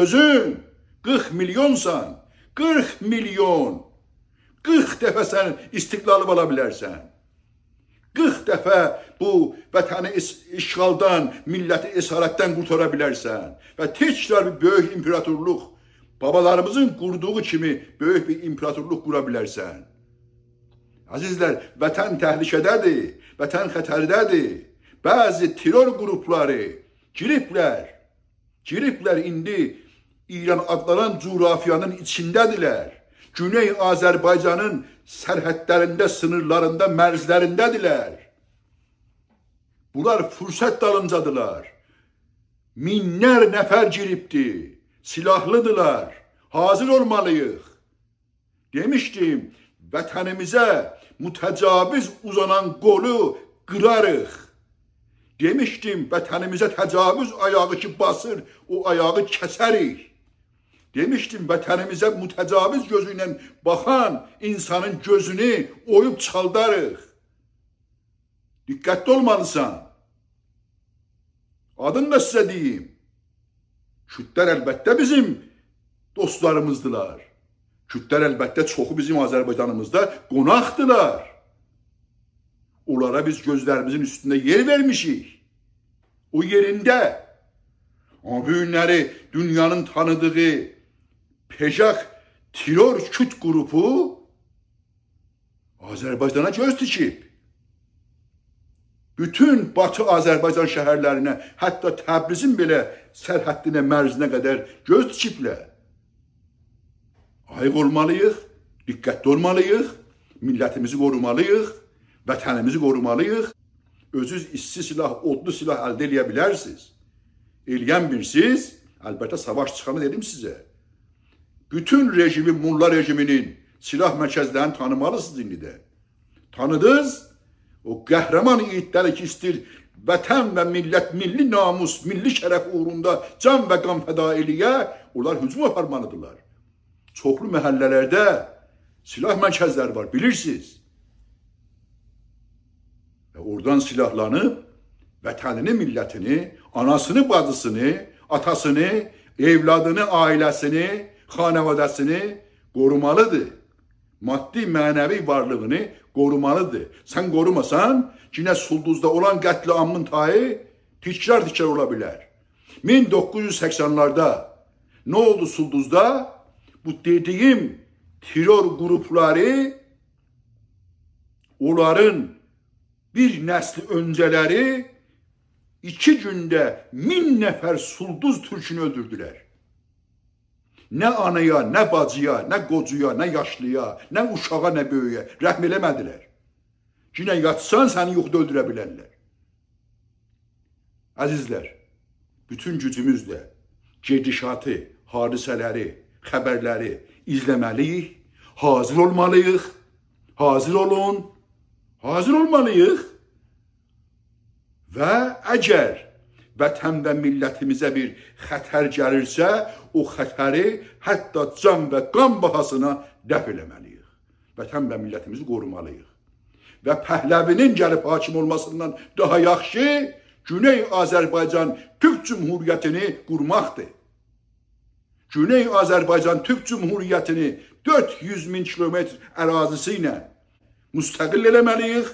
Özün 40 milyonsan, 40 milyon. 40 dəfə sən istiqlalı ala bilərsən. 40 dəfə bu vətəni işğaldan, milləti esarətdən qurtara bilərsən. Və təkrar bir böyük imperatorluq, babalarımızın qurduğu kimi böyük bir imperatorluq qura bilərsən. Əzizlər, vətən təhlükədədir, vətən xətərdədir. Bəzi terror qrupları giriblər indi İran adlanan coğrafiyanın içindədirlər. Güney Azərbaycanın sərhədlərində, sınırlarında, mərzlərindədirlər. Bunlar fürsət dalıncadılar. Minlər nəfər giribdi, silahlıdılar. Hazır olmalıyıq. Demişdim, vətənimizə mütəcaviz uzanan qolu qırarıq. Demişdim, vətənimizə təcavüz ayağı ki basır, o ayağı kəsərik. Demişdim, vətənimizə mütəcaviz gözü ilə baxan insanın gözünü oyub çaldarıq. Diqqətli olmalısan. Adını da sizə deyim. Kürdlər əlbəttə bizim dostlarımızdılar. Kürdlər əlbəttə çoxu bizim Azərbaycanımızda qonaqdılar. Onlara biz gözlərimizin üstündə yer vermişik. O yerində. Amma bu günləri dünyanın tanıdığı PEJAK terror Kürt qrupu Azərbaycana göz dikib. Bütün Batı Azərbaycan şəhərlərinə, hətta Təbrizin belə sərhəddinə, mərzinə qədər göz dikiblər. Ayıq olmalıyıq, diqqətli olmalıyıq, millətimizi qorumalıyıq, vətənimizi qorumalıyıq. Özünüz isti silah, odlu silah əldə eləyə bilərsiniz. Eləyən bilsiz, əlbəttə savaş çıxanı dedim sizə. Bütün rejimi, Molla rejiminin silah mərkəzlərini tanımalısınız indi də. Tanıdınız, o qəhrəman yiğitləri ki istir vətən və millət, milli namus, milli şərəf uğrunda can və qan fəda eləyə, onlar hücum aparmalıdırlar. Çoxlu məhəllələrdə silah mərkəzləri var, bilirsiniz. Və oradan silahlanıb vətənini, millətini, anasını, bacısını, atasını, evladını, ailəsini, xanəvadəsini qorumalıdır. Maddi, mənəvi varlığını qorumalıdır. Sən qorumasan, yenə Sulduzda olan qətliamın tayı təkrar-təkrar ola bilər. 1980-larda nə oldu Sulduzda? Bu dediyim terror qrupları, onların bir nəsli öncələri 2 gündə 1000 nəfər Sulduz türkünü öldürdülər. Nə anaya, nə bacıya, nə qocuya, nə yaşlıya, nə uşağa, nə böyüyə rəhm eləmədilər. Yenə yatsan səni yuxuda öldürə bilərlər. Əzizlər, bütün gücümüzlə gedişatı, hadisələri, xəbərləri izləməliyik, hazır olmalıyıq, hazır olun, hazır olmalıyıq. Və əgər vətən və millətimizə bir xətər gəlirsə, o xətəri hətta can və qan bahasına dəf eləməliyik. Vətən və millətimizi qorumalıyıq. Və Pəhləvinin gəlib hakim olmasından daha yaxşı Güney Azərbaycan Türk Cumhuriyyətini qurmaqdır. Güney Azərbaycan Türk Cumhuriyyətini 400 min kilometr ərazisi ilə müstəqil eləməliyik.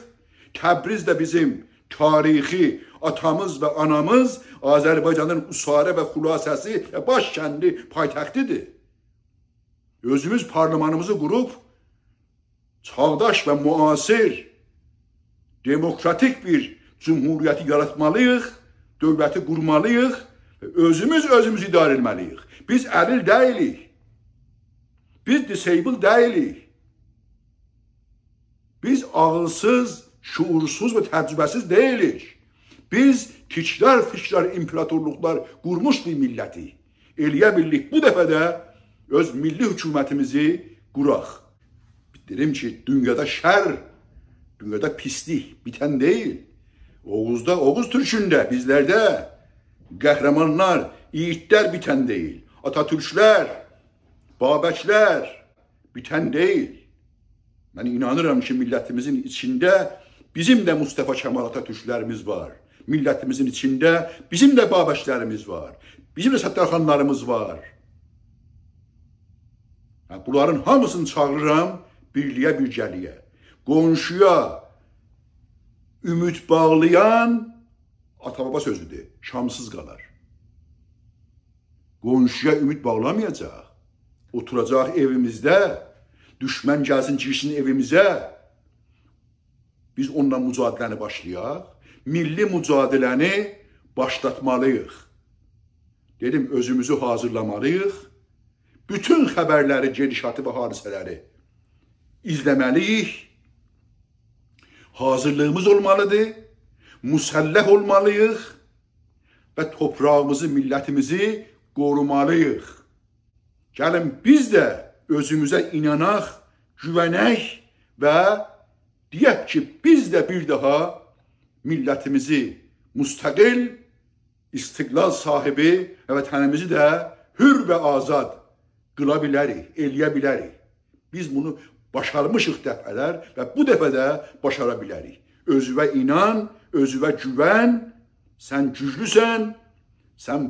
Təbriz də bizim tarixi atamız və anamız Azərbaycanın usarə və xülasəsi və baş kəndi paytaxtidir. Özümüz parlimanımızı qurub çağdaş və müasir demokratik bir cumhuriyyəti yaratmalıyıq, dövləti qurmalıyıq və özümüz özümüzü idarə etməliyik. Biz əlil deyilik. Biz disabled deyilik. Biz ağılsız, şuursuz və təcrübəsiz deyilik. Biz təkrar-təkrar imperatorluqlar qurmuş bir millətik. Eləyə bildik bu dəfə də öz milli hökumətimizi quraq. Dedim ki, dünyada şər, dünyada pislik bitən deyil. Oğuzda, Oğuz Türkündə, bizlərdə qəhrəmanlar, yiğitlər bitən deyil. Atatürklər, Babəklər bitən deyil. Mən inanıram ki, millətimizin içində bizim də Mustafa Kemal Atatürklərimiz var. Millətimizin içində bizim də Babəklərimiz var. Bizim də Səttarxanlarımız var. Bunların hamısını çağırıram birliyə, birgəliyə. Qonşuya ümid bağlayan ata-baba sözüdür, şamsız qalar. Qonşuya ümid bağlamayacaq. Oturacaq evimizdə, düşmən gəlsin, girsin evimizə. Biz onunla mücadiləni başlayaq. Milli mücadiləni başlatmalıyıq. Dedim, özümüzü hazırlamalıyıq. Bütün xəbərləri, gedişatı və hadisələri izləməliyik. Hazırlığımız olmalıdır. Müsəlləh olmalıyıq və toprağımızı, millətimizi qorumalıyıq. Gəlin biz də özümüzə inanaq, güvənək və deyək ki, biz də bir daha millətimizi müstəqil, istiqlal sahibi və vətənimizi də hür və azad qıla bilərik, eləyə bilərik. Biz bunu başarmışıq dəfələr və bu dəfə də başara bilərik. Özüvə inan, özüvə güvən, sən güclüsən, sən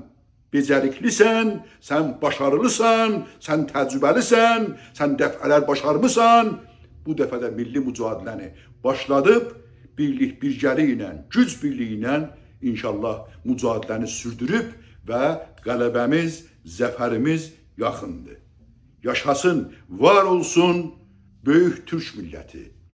becəriklisən, sən başarılısan, sən təcrübəlisən, sən dəfələr başarmısan. Bu dəfə də milli mücadiləni başladıb, birlik birgəlik ilə, güc birliyi ilə inşallah mücadiləni sürdürüb və qələbəmiz, zəfərimiz yaxındır. Yaşasın, var olsun böyük Türk milləti.